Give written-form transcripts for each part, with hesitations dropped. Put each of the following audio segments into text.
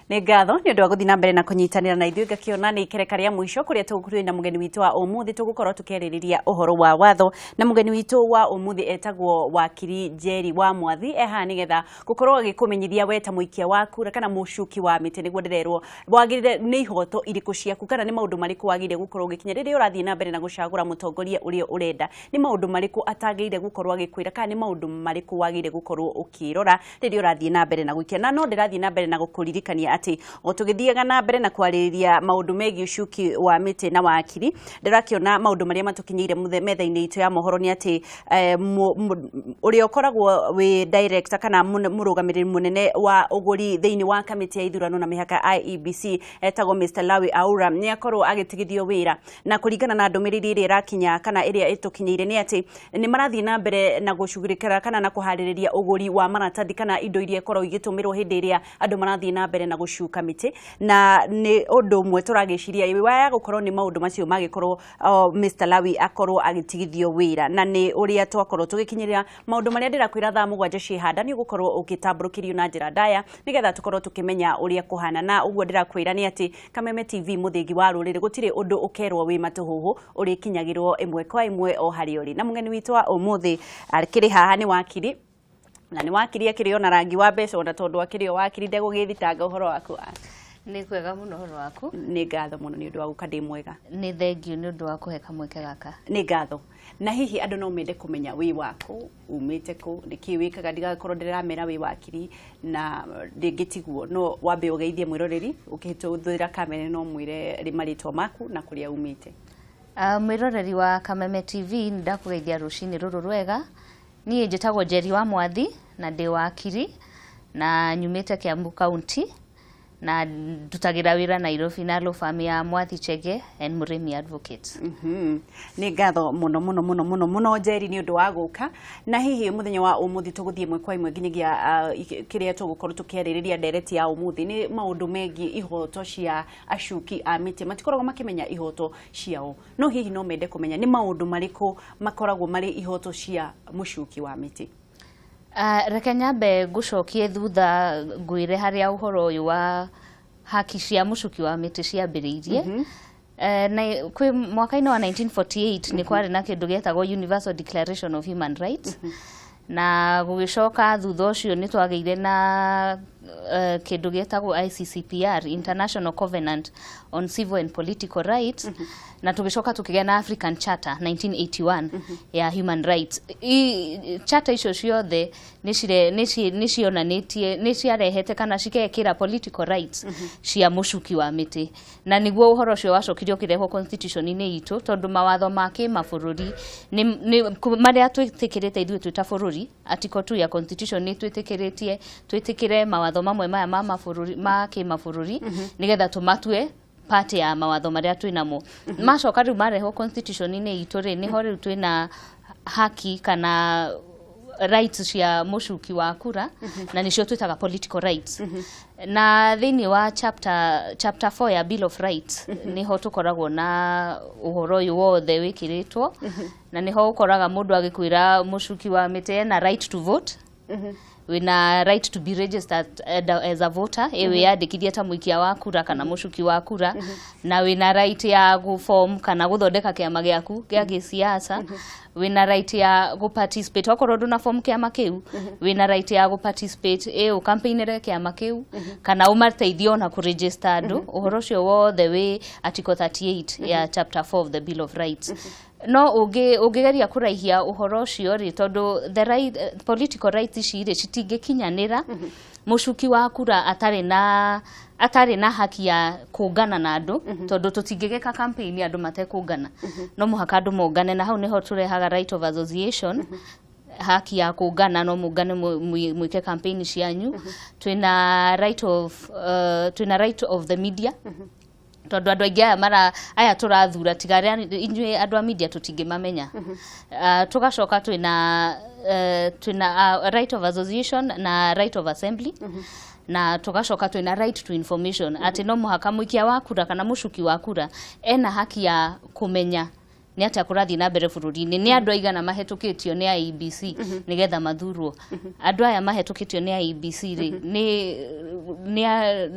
Nĩ ngatho nĩ ũndũ wa gũthiĩ na mbere na kũnyitanĩra na ithuĩ. Ngakĩona nĩ ikereka rĩa mũico kũrĩa tũgũkorwo na mũgeni witũ wa ũmũthĩ. Tũgũkorwo tũkĩarĩrĩria ũhoro wa watho, na mũgeni witũ wa ũmũthĩ etagwo Wakiri Njeri wa Mwathi. E haha nĩgetha gũkorwo agĩkũmenyithia we ta mũikia wa kura kana mũcuki wa mĩtĩ, nĩguo ndĩrerwo, wagĩrĩire nĩ ihoto irĩkũ ciaku kana nĩ maũndũ marĩkũ wagĩrĩire gũkorwo ũgĩkinya rĩrĩa ũrathiĩ na mbere na gũcagũra mũtongoria ũrĩa ũrenda, nĩ maũndũ marĩkũ atagĩrĩire gũkorwo agĩkwĩra kana nĩ maũndũ marĩkũ wagĩrĩire gũkorwo ũkĩrora rĩrĩa ũrathiĩ na mbere na gũikia. Na no ndĩrathiĩ na mbere na gũkũririkania atĩ o tũgĩthiaga na mbere na kwarĩrĩria maũndũ megiĩ ũcuki wa mĩtĩ na wakiri, ndĩrakĩona maũndũ marĩa matũkinyĩire metha-inĩ itũ ya mohoro nĩ atĩ ũrĩa ũkoragwo wĩ director kana mũrũgamĩrĩri mũnene wa ũgũri thĩinĩ wa kamĩtĩ ya ithurano na mĩhaka IEBC, etagwo Mr Lawi Aura, nĩ akorwo agĩtigithio wĩra. Na kũringana na ndũmĩrĩri ĩrĩa ĩrakinya kana ĩrĩa ĩtũkinyĩire nĩ atĩ nĩ marathiĩ na mbere na gũcugurĩkĩra kana na kũharĩrĩria ũgũri wa maratathi kana indo iria ikoragwo igĩtũmĩrwo hĩndĩ ĩrĩa andũ marathiĩ na mbere na gũcuka mĩtĩ. Na nĩ ũndũ ũmwe tũragĩciria waya gũkorwo nĩ maũndũ macio magĩkorwo Mr Lawi akorwo agĩtigithio wĩra. Na nĩ ũrĩa twakorwo tũgĩkinyĩrĩra maũndũ marĩa ndĩrakwĩra, thaa 7 ciĩhanda nĩ ũgũkorwo ũgĩtambũrũkĩrio na njĩra ndaya nĩgetha tũkorwo tũkĩmenya ũrĩa kũhana. Na ũguo ndĩrakwĩra nĩ atĩ Kameme TV, mũthĩgi wa rũrĩrĩ, gũtirĩ ũndũ ũkerwo wĩ matũhũhũ, ũrĩkinyagĩrwo ĩmwe kwa ĩmwe o harĩa ũrĩ. Na mũgeni witũ wa ũmũthĩ akĩrĩ haha nĩ wakiri, na nĩ wakiri akĩrĩ ona rangi wa mbeca, ona tondũ akĩrĩ o wakiri ndegũgĩthitanga. Ũhoro waku? Nĩ kwega mũno, ũhoro waku? Nĩ ngatho mũno nĩ ũndũ wa gũka, ndĩ mwega. Nĩ thengiũ nĩ ũndũ wa kũhe kamweke gaka. Nĩ ngatho. Na hihi andũ no mende kũmenya wĩ waku, umĩte kũ, nĩkĩ wĩkaga, ndigakorwo ndĩramera wĩ wakiri na rĩngĩ tiguo. No wambe ũgeithie mwĩroreri ũkĩhĩtũthĩra kamera, no mwĩre marĩtwa maku na kũrĩa umĩte. Mwĩroreri wa Kameme TV, nĩ ndakũgeithia rũcinĩ rũrũ rwega. Niĩ njĩtagwo Njeri wa Mwathi na ndĩ wakiri na nyumĩte Kiambu County na ndutagĩra wĩra Nairobi na law firm ya Mwathi Chege and Murimi Advocates. Nĩ ngatho mũno mũno mũno mũno mũno, Njeri, nĩ ũndũ wa gũka. Na hihi mũthenya wa ũmũthĩ tũgũthiĩ ĩmwe kwa ĩmwe nginyagia kĩrĩa tũgũkorwo tũkĩarĩrĩria. Ndereti ya ũmũthĩ nĩ maũndũ megiĩ ihoto cia acuki a mĩtĩ. Matikoragwo makĩmenya ihoto ciao, no hihi no mende kũmenya nĩ maũndũ marĩkũ makoragwo marĩ ihoto cia mũcuki wa mĩtĩ. Reke nyambe ngũcokie thutha ngwĩre harĩa ũhoro ũyũ wa haki cia mũcuki wa mĩtĩ ciambĩrĩirie. Na kwĩ mwaka-inĩ wa 1948 nĩ kwarĩ na kĩndũ gĩetagwo Universal Declaration of Human Rights, na gũgĩcoka thutha ũcio nĩ twagĩire na kĩndũ gĩetagwo ICCPR, International Covenant on Civil and Political Rights, na tũgĩcoka tũkĩgĩa na African Charter 1981 ya Human Rights. Charter icio ciothe nĩ cionanĩtie, nĩ ciarehete kana cikekĩra political rights cia mũcuki wa mĩtĩ, na nĩguo ũhoro ũcio wacokire ũkĩrehwo constitution-inĩ itũ, tondũ mawatho ma kĩmabũrũri nĩ marĩa twĩtĩkĩrĩte ithuĩ twĩ ta bũrũri. Article 2 ya constitution nĩ twĩtĩkĩrĩtie twĩtĩkĩre mawatho mamwe maya ma mabũrũri ma kĩmabũrũri nĩgetha tũmatue part ya mawatho marĩa twĩ namo. Macoka rĩu marehwo constitution-inĩ itũ rĩ, nĩho rĩu twĩna haki kana rights cia mũcuki wa kura, na nĩcio twĩtaga political rights. Na thĩinĩ wa chapter 4 ya Bill of Rights nĩho tũkoragwo na ũhoro ũyũ wothe wĩkĩrĩtwo, na nĩho ũkoraga mũndũ agĩkwĩra mũcuki wa mĩtĩ ena right to vote, wĩna right to be registered as a voter, ĩ wĩyandĩkithie ta mũikia wa kura kana mũcuki wa kura, na wĩna right ya gũform kana gũthondeka kĩama gĩaku gĩa gĩsiasa, wĩna right ya gũ-participate okorwo ndũna form kĩama kĩu, wĩna right ya gũ-participate ĩ ũcampaignĩre kĩama kĩu kana ũmateithie ona kũregister andũ. Ũhoro ũcio wothe wĩ article 38 ya chapter 4 of the Bill of Rights. No ũngĩgeria kũraihia ũhoro ũcio rĩ, tondũ the right, political rights ici rĩ, citingĩkinyanĩra mũcuki wa kura atarĩ na haki ya kũngana na andũ, tondũ tũtingĩgĩka campaign andũ matekũngana. No mũhaka andũ mongane, na hau nĩho tũrehaga right of association, haki ya kũngana, no mũngane mwĩke campaign cianyu. Twĩna right of the media, tondũ andũ aingĩ aya mara aya tũrathura tiga arĩa inyuĩ andũ a media tũtingĩmamenya. Tũgacoka twĩna right of association na right of assembly, na tũgacoka twĩna right to information, atĩ no mũhaka mũikia wa kura kana mũcuki wa kura ena haki ya kũmenya Nĩ atĩa kũrathiĩ na mbere bũrũri-inĩ? Nĩ andũ aigana mahetũkĩtio nĩ IEBC nĩgetha mathurwo? Andũ aya mahetũkĩtio nĩ IEBC rĩ,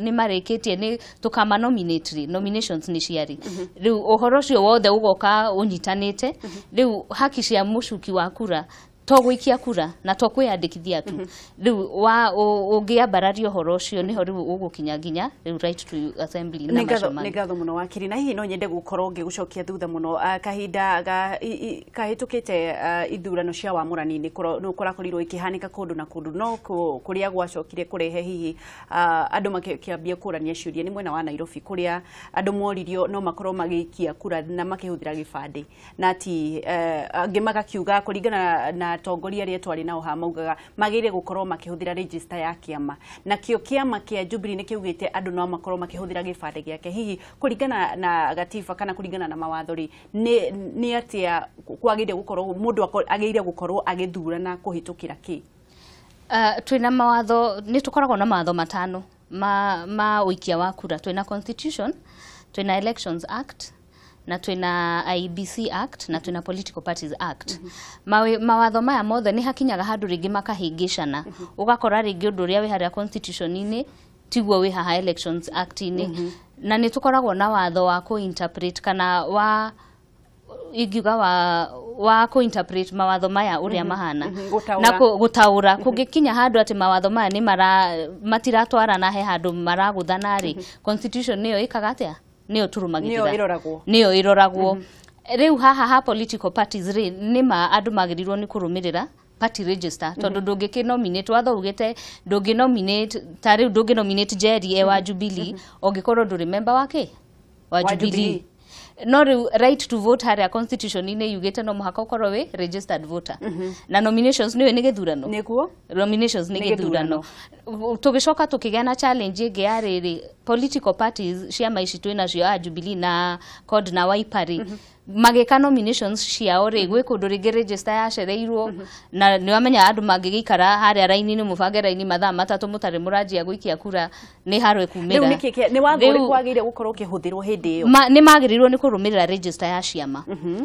nĩ marĩkĩtie nĩ tũkama nominate rĩ? Nominations nĩ ciarĩ? Rĩu ũhoro ũcio wothe ũgoka ũnyitanĩte. Rĩu haki cia mũcuki wa kura to gũikia kura na to kwĩyandĩkithia tu. Rĩu wa ũngĩambararia ũhoro ũcio, nĩho rĩu ũgũkinya nginya rĩu right to assembly na Nĩ macio ngatho, mangĩ. Nĩ ngatho mũno, wakiri. Na hihi no nyende gũkorwo ngĩgũcokia thutha mũno. Kahinda ga kahĩtũkĩte, ithurano cia wamũrani nĩ kũrakorirwo ikĩhanĩka kũndũ na kũndũ, no kũrĩa gwacokire kũrehe hihi andũ makĩambia kũrania ciũria nĩ mwena wa Nairobi, kũrĩa andũ moririo no makorwo magĩikia kura na makĩhũthĩra gĩbandĩ, na ti angĩ magakiuga kũringana na atongoria arĩa twarĩ nao haha maugaga magĩrĩire gũkorwo makĩhũthĩra register ya kĩama, nakĩo kĩama kĩa Jubilee nĩ kĩugĩte andũ no makorwo makĩhũthĩra gĩbandĩ gĩake. Hihi kũringana na gatiba kana kũringana na mawatho rĩ, nĩ atĩa kwagĩrĩire gũkorwo mũndũ agĩrĩire gũkorwo agĩthurana kũhĩtũkĩra kĩ? Twĩna mawatho, nĩ tũkoragwo na mawatho matano ma ũikia wa kura. Twĩna constitution, twĩna Elections Act, na twĩna IEBC Act, na twĩna Political Parties Act. Mawatho maya mothe nĩ hakinyaga handũ rĩngĩ makahĩngĩcana, ũgakora rĩngĩ ũndũ ũrĩa wĩ harĩa constitution-inĩ tiguo wĩ haha Elections Act-inĩ. Na nĩ tũkoragwo na watho wa kũ-interpret kana wa ingiuga wa kũ-interpret mawatho maya ũrĩa mahana. Gũtaũra. Na gũtaũra. Kũngĩkinya handũ atĩ mawatho maya nĩ mara matiratwarana, he handũ maragũthana rĩ, constitution nĩyo ĩkaga atĩa? Nĩyo tũrũmagĩrĩra. Nĩyo ĩroragwo. Nĩyo ĩroragwo. Rĩu haha ha political parties rĩ, nĩma andũ magĩrĩirwo nĩ kũrũmĩrĩra party register, tondũ ndũngĩkĩ nominate, watho ugĩte ndũngĩ nominate, ta rĩu ndũngĩ nominate Jerry e wa Jubilee ũngĩkorwo ndũrĩ member wa wa Wa Jubilee. Jubilee. No rĩu right to vote harĩa constitution-inĩ yugĩte no mũhaka ũkorwo wĩ registered voter, na nominations nĩwe nĩ gĩthurano. Nĩguo. Nominations nĩ Nĩ gĩthurano. Tũgĩcoka tũkĩgĩa na challenge ĩngĩ ya rĩrĩ, political parties, ciama ici twĩ nacio a Jubilee na CORD na Wiper rĩ, magĩka nominations ciao rĩ, gwĩ kũndũ rĩngĩ register yacereirwo, na nĩ wamenya andũ mangĩgĩikara harĩa raini-inĩ, mũbange raini mathaa 3 mũtarĩ mũranjia gũikia kura, nĩ haro Rĩu ĩkumĩra. nĩkĩ nĩ watho Rĩu- ũrĩkũ wagĩrĩire gũkorwo ũkĩhũthĩrwo hĩndĩ ĩyo? Nĩ magĩrĩirwo nĩ kũrũmĩrĩra register ya ciama.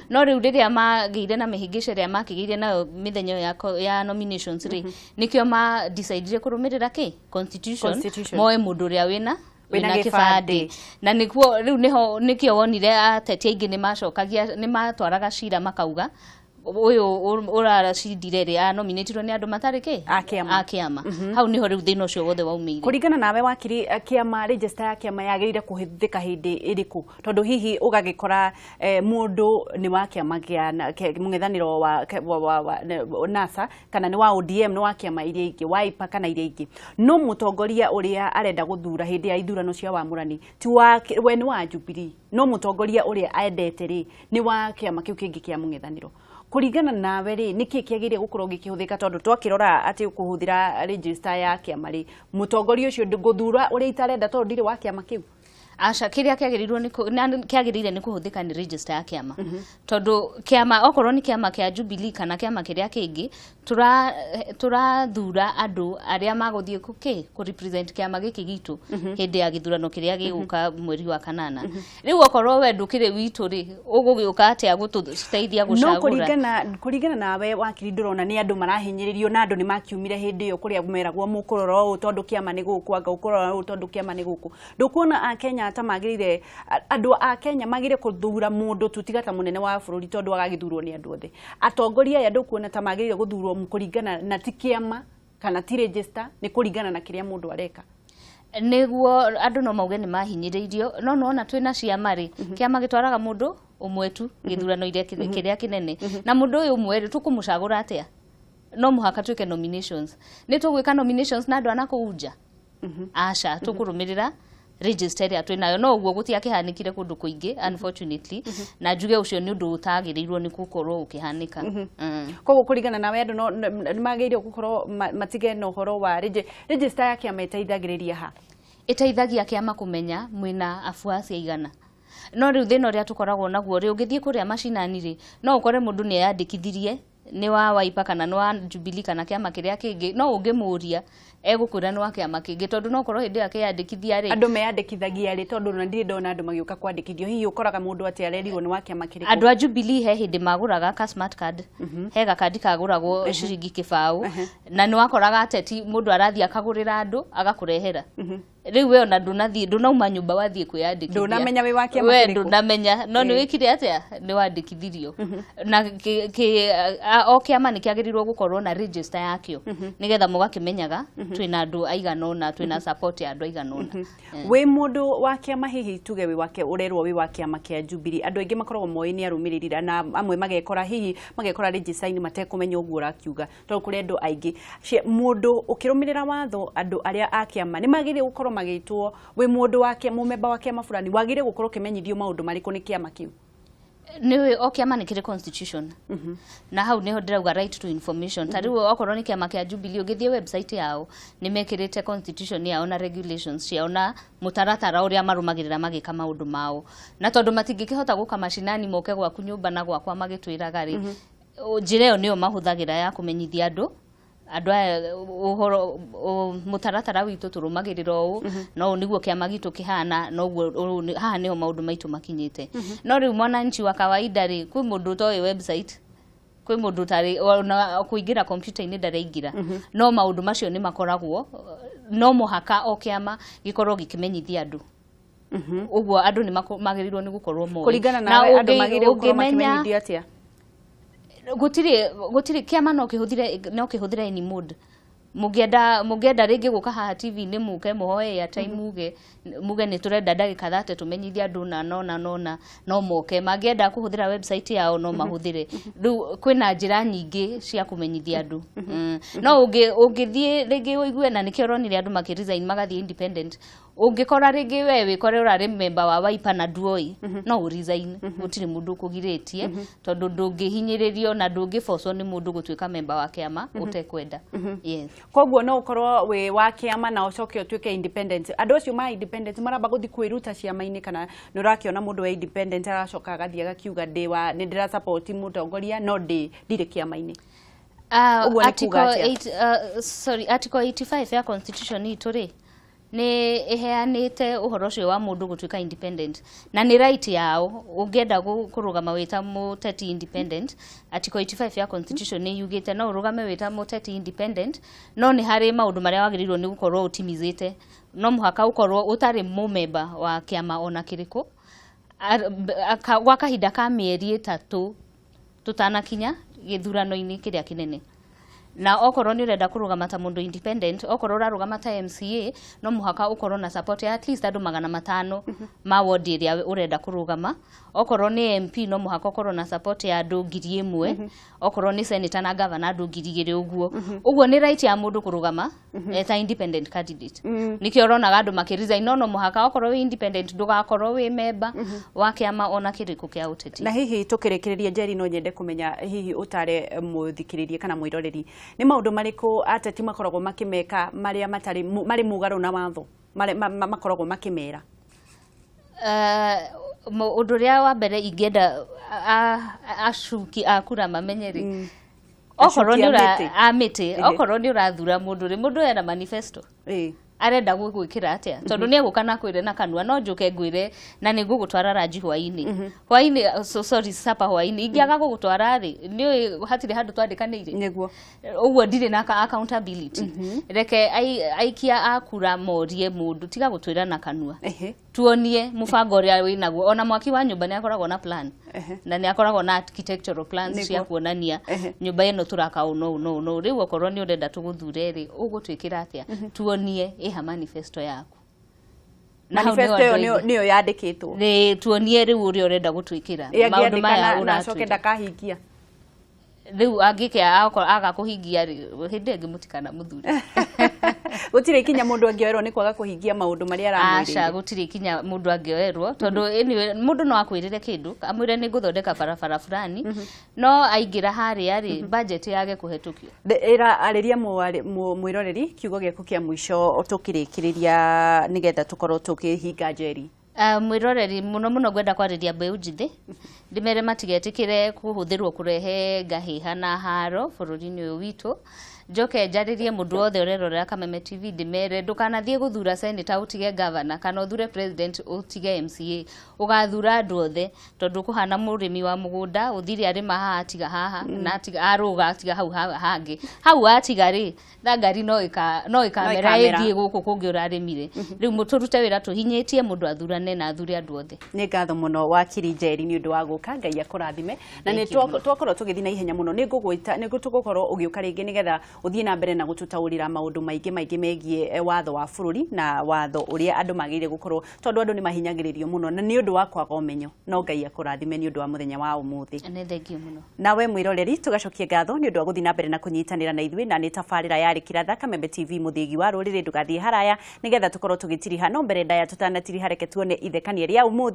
No rĩu rĩrĩa magĩire na mĩhĩngĩca ĩrĩa makĩgĩire nayo mĩthenya ĩyo ya nominations rĩ, nĩkĩo ma decidire kũrũmĩrĩra kĩ constitution, Constitution. moe mũndũ ũrĩa wĩna Wĩna wĩna gĩbandĩ. kĩbandĩ. Na nĩkuo rĩu nĩho nĩkĩo wonire ateti aingĩ nĩ macokagia, nĩ matwaraga cira makauga ũyũ ũracindire rĩ, anominatirwo nĩ andũ matarĩ kĩ A kĩama. A kĩama. Hau nĩho rĩu thĩna ũcio wothe waumĩire. Kũringana nawe, wakiri, kĩama, register ya kĩama yagĩrĩire kũhũthĩka hĩndĩ ĩrĩkũ? Tondũ hihi ũgagĩkora mũndũ nĩ wa kĩama kĩa mũng'ethanĩro wa NASA, kana nĩ wa ODM, nĩ wa kĩama iria ingĩ, Wiper kana iria ingĩ, no mũtongoria ũrĩa arenda gũthura hĩndĩ ya ithurano cia wamũrani ti wa we, nĩ wa Jubilee, no mũtongoria ũrĩa endete rĩ, nĩ wa kĩama kĩu kĩngĩ kĩa mũng'ethanĩro. Kũringana nawe rĩ, nĩkĩ kĩagĩrĩire gũkorwo gĩkĩhũthĩka? Tondũ twakĩrora atĩ kũhũthĩra register ya kĩama rĩ, mũtongoria ũcio ngũthura ũrĩa itarenda tondũ ndirĩ wa kĩama kĩu. Aca, kĩrĩa kĩagĩrĩirwo nĩ kĩagĩrĩire nĩ kũhũthĩka nĩ register ya kĩama, tondũ kĩama, okorwo nĩ kĩama kĩa Jubilee kana kĩama kĩrĩa kĩngĩ, tũrathura andũ arĩa magũthiĩ kũ represent kĩama gĩkĩ gitũ hĩndĩ ya gĩthurano kĩrĩa gĩgũka mweri wa kanana. Rĩu okorwo we ndũkĩrĩ witũ rĩ, ũgũgĩũka atĩa gũtũteithia No gũcagũra? Kũringana nawe, wakiri, ndũrona nĩ andũ marahinyĩrĩrio na andũ nĩ makiumire hĩndĩ ĩyo kũrĩa meragwo mũkũrora ũũ tondũ kĩama nĩ gũkũ, anga ũkũrora ũũ tondũ kĩama nĩ gũkũ? Ndũkuona akenya ta magĩrĩire, andũ a Kenya magĩrĩire gũthura mũndũ tu tiga ta mũnene wa bũrũri, tondũ agagĩthurwo nĩ andũ othe? Atongoria aya ndũkuona ta magĩrĩire gũthurwo kũringana na ti kĩama kana ti register, nĩ kũringana na kĩrĩa mũndũ areka? Nĩguo, andũ no mauge nĩ mahinyĩrĩirio, no nona twĩna ciama rĩ, kĩama gĩtwaraga mũndũ ũmwe tu gĩthurano iria kĩrĩa kĩnene, na mũndũ ũyũ ũmwe rĩ, tũkũmũcagũra atĩa? No mũhaka twĩke nominations. Nĩ tũgwĩka nominations na andũ a nakũu nja? Aca, tũkũrũmĩrĩra register ĩrĩa twĩnayo. No ũguo gũtiakĩhanĩkire kũndũ kũingĩ, unfortunately, na njuge ũcio nĩ ũndũ ũtagĩrĩirwo nĩ gũkorwo ũkĩhanĩka. Koguo kũringana nawe, andũ no nĩ magĩrĩire gũkorwo matige na ũhoro wa register ya kĩama. Ĩteithagĩrĩria ha? Ĩteithagia kĩama kũmenya mwĩna afuasi aigana. No rĩu thĩna ũrĩa tũkoragwo naguo rĩ, ũngĩthiĩ kũrĩa macinani rĩ, no ũkore mũndũ nĩ eyandĩkithirie. nĩ wa Wiper kana nĩ wa Jubilee kana kĩama kĩrĩa kĩngĩ, no ũngĩmũria egũkwĩra nĩ wa kĩama kĩngĩ, tondũ no korwo hĩndĩ ĩyo akĩyandĩkithia rĩ. Andũ meyandĩkithagia rĩ? Tondũ na ndirĩ ndona andũ magĩũka kwandĩkithio, hihi ũkoraga mũndũ atĩ arerirwo nĩ wa kĩama kĩrĩkũ? Andũ a Jubilee he hĩndĩ magũraga ka smart card, he gakandi kagũragwo ciringi 0.20, na nĩ wakoraga ateti mũndũ arathiĩ akagũrĩra andũ agakũrehera. Rĩu we ona ndũnathiĩ, ndũnauma nyũmba wathiĩ kwĩyandĩkithia, Ndũnamenya wĩ wa kĩama we kĩrĩkũ. Ndũnamenya, no nĩ wĩkire atĩa, nĩ wandĩkithirio. Na o kĩama nĩ kĩagĩrĩirwo gũkorwo na register yakĩo, nĩgetha mũgakĩmenyaga twĩna andũ aigana ũna, twĩna support ya andũ aigana ũna. Wĩ mũndũ wa kĩama, hihi tuge wĩ wake, ũrerwo wĩ wa kĩama kĩa Jubilee, andũ aingĩ makoragwo moĩ nĩ arũmĩrĩri, na amwe magekora hihi magekora register-inĩ matekũmenya ũguo ũrakiuga, tondũ kũrĩ andũ aingĩ. Mũndũ ũkĩrũmĩrĩra watho, andũ arĩa a kĩama nĩ magĩrĩire gũkorwo magĩtwo, wĩ mũndũ wa mũmemba wa kĩama fulani, wagĩrĩire gũkorwo ũkĩmenyithio maũndũ marĩkũ nĩ kĩama kĩu? Nĩ o kĩama nĩ kĩrĩ constitution, na hau nĩho ndĩrauga right to information. Ta rĩu okorwo nĩ kĩama kĩa Jubilee, ũngĩthiĩ website yao nĩ mekĩrĩte constitution yao na regulations ciao na mũtaratara ũrĩa marũmagĩrĩra magĩka maũndũ mao. Na tondũ matingĩkĩhota gũka macinani moke gwaku nyũmba na gwakwa magĩtwĩraga rĩ, njĩra ĩyo nĩyo mahũthagĩra ya kũmenyithia andũ aya ũhoro mũtaratara witũ tũrũmagĩrĩra ũũ, no ũũ nĩguo kĩama gitũ kĩhana, noguo haha nĩho maũndũ maitũ makinyĩte. No rĩu mwananchi wa kawaida rĩ, kwĩ mũndũ ũtoĩ website, kwĩ mũndũ ũtarĩ ona kũingĩra kompiuta-inĩ ndaraingĩra, no maũndũ macio nĩ makoragwo, no mũhaka o kĩama gĩkorwo gĩkĩmenyithia andũ ũguo. Andũ nĩ magĩrĩirwo nĩ gũkorwo moĩ. Kũringana nawe, andũ magĩrĩirwo gũkorwo makĩmenyithio atĩa? Gũtirĩ kĩama no kĩhũthĩre any mode. Mũngĩenda rĩngĩ gũka haha TV-inĩ, mũke mũhoe airtime, muge nĩ tũrenda ndagĩka 30 tũmenyithie andũ na no na no na no moke. Mangĩenda kũhũthĩra website yao no mahũthĩre. Rĩu kwĩna njĩra nyingĩ cia kũmenyithia andũ. No ũngĩthiĩ rĩngĩ ũigue, na nĩkĩo ũronire andũ makĩ resign magathiĩ independent, ũngĩkora rĩngĩ we wĩkore ũrarĩ member wa Wiper na nduoi, no ũ resign, gũtirĩ mũndũ ũkũgirĩtie, tondũ ndũngĩhinyĩrĩrio na ndũngĩbocwo nĩ mũndũ gũtuĩka member wa kĩama ũtekwenda. Yes. Koguo no ũkorwo wĩ wa kĩama na ũcoke ũtuĩke independent. Andũ acio ma independent maramba gũthiĩ kwĩruta ciama-inĩ, kana nĩ ũrakĩona mũndũ wa independent aracoka agathiĩ agakiuga ndĩ wa nĩ ndĩra support mũtongoria no ndĩ ndirĩ kĩama-inĩ? Ũguo nĩ kuga Article atĩa? 8, sorry, Article 85 ya constitution itũ rĩ, nĩ ĩheanĩte ũhoro ũcio wa mũndũ gũtuĩka independent, na nĩ right yao. Ũngĩenda kũrũgama wĩ ta mũteti independent, Article 85 ya constitution nĩ yugĩte no ũrũgame wĩ ta mũteti independent, no nĩ harĩ maũndũ marĩa wagĩrĩirwo nĩ gũkorwo ũtimizĩte. No mũhaka ũkorwo ũtarĩ mũmemba wa kĩama ona kĩrĩkũ gwa kahinda ka mĩeri 3 tũtanakinya gĩthurano-inĩ kĩrĩa kĩnene. Na okorwo nĩ ũrenda kũrũgama ta mũndũ independent, okorwo ũrarũgama ta MCA, no mũhaka ũkorwo na support ya at least andũ 500 ma ward ĩrĩa ũrenda kũrũgama. Okorwo nĩ MP, no mũhaka ũkorwo na support ya andũ 1,000. Okorwo nĩ senator na governor, andũ 2,000. Ũguo ũguo nĩ right ya mũndũ kũrũgama ta independent candidate. Nĩkĩo ũronaga andũ makĩ resign, no mũhaka okorwo wĩ independent ndũgakorwo wĩ member wa kĩama ona kĩrĩkũ kĩa ũteti. Na hihi tũkĩrĩkĩrĩria, Njeri, no nyende kũmenya hihi ũtare mũthikĩrĩria kana mwĩroreri nĩ maũndũ marĩkũ ateti makoragwo makĩmeka marĩa matarĩ marĩ mũgarũ na watho, marĩa makoragwo makĩmera? Ũndũ ũrĩa wa mbere ingĩenda acuki a kura mamenye rĩ, okorwo Acuki nĩ a ũra mĩtĩ. A mĩtĩ, okorwo nĩ ũrathura mũndũ rĩ, mũndũ ena manifesto, arenda gwĩkĩra atĩa, tondũ nĩ egũka na kwĩre na kanua, no njũke ngwĩre na nĩ ngũgũtwara ranji hwainĩ hwainĩ, so, sorry, supper hwainĩ. Ingĩaga gũgũtwara rĩ, nĩ hatirĩ handũ twandĩkanĩire. Ũguo ndirĩ na accountability. Reke aikia a kura morie mũndũ, tiga gũtwĩra na kanua, tuonie mũbango ũrĩa wĩnaguo. Ona mwaki wa nyũmba nĩ akoragwo na plan na nĩ akoragwo na architectural plans cia kuonania nyũmba ĩno tũraka ũũ no ũũ no ũũ no ũũ. Rĩu okorwo nĩ ũrenda tũgũthure rĩ, ũgũtwĩkĩra atĩa? Tuonie ĩha manifesto yaku. Na hau nĩho Manifesto ĩyo andũ aingĩ- nĩyo yandĩkĩtwo? Rĩ, tuonie rĩu ũrĩa ũrenda gũtwĩkĩra maũndũ maya ĩangĩandĩka na acoke ũratwĩra. ndakahingia? Rĩu angĩke aga kũhingia rĩ, hĩndĩ ĩngĩ mũtikana mũthure. Gũtirĩ ikinya mũndũ angĩoerwo nĩ kwaga kũhingia maũndũ marĩa Aca, aramwĩrĩire? gũtirĩ ikinya mũndũ angĩoerwo, tondũ anyway, mũndũ no akwĩrĩre kĩndũ, amwĩre nĩ ngũthondeka barabara fulani, no aingĩra harĩa rĩ, budget yage kũhetũkio. Ĩra arĩria mwĩroreri kiugo gĩaku kĩa mũico tũkĩrĩkĩrĩria, nĩgetha tũkorwo tũkĩhinga, Njeri. Mwĩroreri, mũno mũno ngwenda kwarĩria mbeũ njĩthĩ. Ndĩmere matigetĩkĩre kũhũthĩrwo kũrehe ngahĩha na haro bũrũri-inĩ ũyũ witũ. Njoke njarĩrie mũndũ wothe ũrerorera Kameme TV, ndĩmere ndũkanathiĩ gũthura senator ũtige governor, kana ũthure president ũtige MCA. Ũgathura andũ othe, tondũ kũhana mũrĩmi wa mũgũnda ũthire arĩma haha atiga haha na atiga arũga atiga hau hangĩ hau atiga rĩ, thangari no ĩkamera ĩkamera. Ĩthiĩ gũkũ kũngĩ ũrarĩmire. Rĩu tũrute wĩra tũhinyĩtie mũndũ athurane na athure andũ othe. Nĩ ngatho mũno wakiri Njeri nĩ ũndũ wa gũka, Ngai akũrathime. Na nĩ Thank you. twakorwo tũgĩthiĩ na ihenya mũno, nĩ ngũgwĩta nĩ tũgũkorwo ũgĩũka rĩngĩ nĩgetha ũthiĩ na mbere na gũtũtaũrĩra maũndũ maingĩ maingĩ megiĩ watho wa bũrũri na watho ũrĩa andũ magĩrĩire gũkorwo, tondũ andũ nĩ mahinyagĩrĩrio mũno na nĩ ũndũ wa kwaga ũmenyo. No Ngai akũrathime nĩ ũndũ wa mũthenya wa ũmũthĩ. Nĩ thengiũ mũno. Nawe mwĩroreri, tũgacokia ngatho nĩ ũndũ wa gũthiĩ na mbere na kũnyitanĩra na ithuĩ, na nĩ tabarĩra yarĩ Kĩratha Kameme TV mũthĩgi wa rũrĩrĩ. Ndũgathiĩ haraya nĩgetha tũkorwo tũgĩtiriha, no mbere ndaya tũtanatiriha reke tuone ithekania rĩa ũmũthĩ.